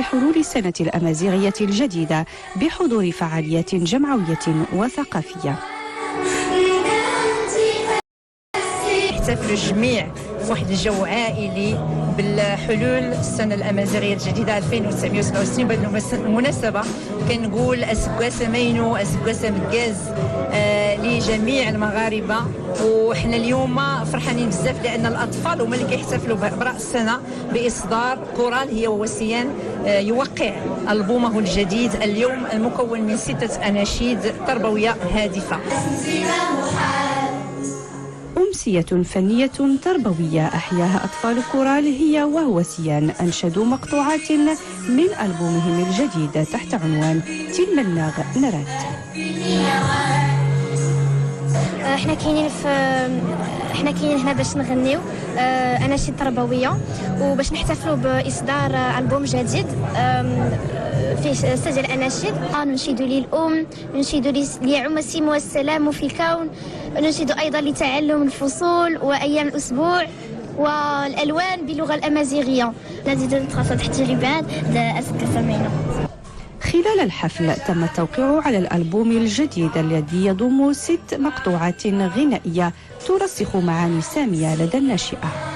بحلول السنة الأمازيغية الجديدة بحضور فعاليات جمعوية وثقافية. احتفلوا الجميع في واحد الجو عائلي بالحلول السنة الأمازيغية الجديدة 2967. بهذه المناسبة كنقول أسكاسة مينو أسكاسة مكاز لجميع المغاربة. وحنا اليوم فرحانين بزاف لأن الأطفال هما اللي كيحتفلوا برأس السنة بإصدار كورال هي وسيان يوقع ألبومه الجديد اليوم المكون من 6 أناشيد تربوية هادفة. أمسية فنية تربوية أحياها أطفال كورال هي وهو سيان، أنشدوا مقطوعات من ألبومهم الجديد تحت عنوان تلمناغ نرات. احنا كاينين هنا باش نغنيو اناشيد تربوية وباش نحتفلوا باصدار البوم جديد فيه سجل اناشيد. ننشد للام، ننشد ليعم السلم والسلام في الكون، ننشد ايضا لتعلم الفصول وايام الاسبوع والالوان باللغة الامازيغية. خلال الحفل تم التوقيع على الألبوم الجديد الذي يضم 6 مقطوعات غنائية ترسخ معاني سامية لدى الناشئة.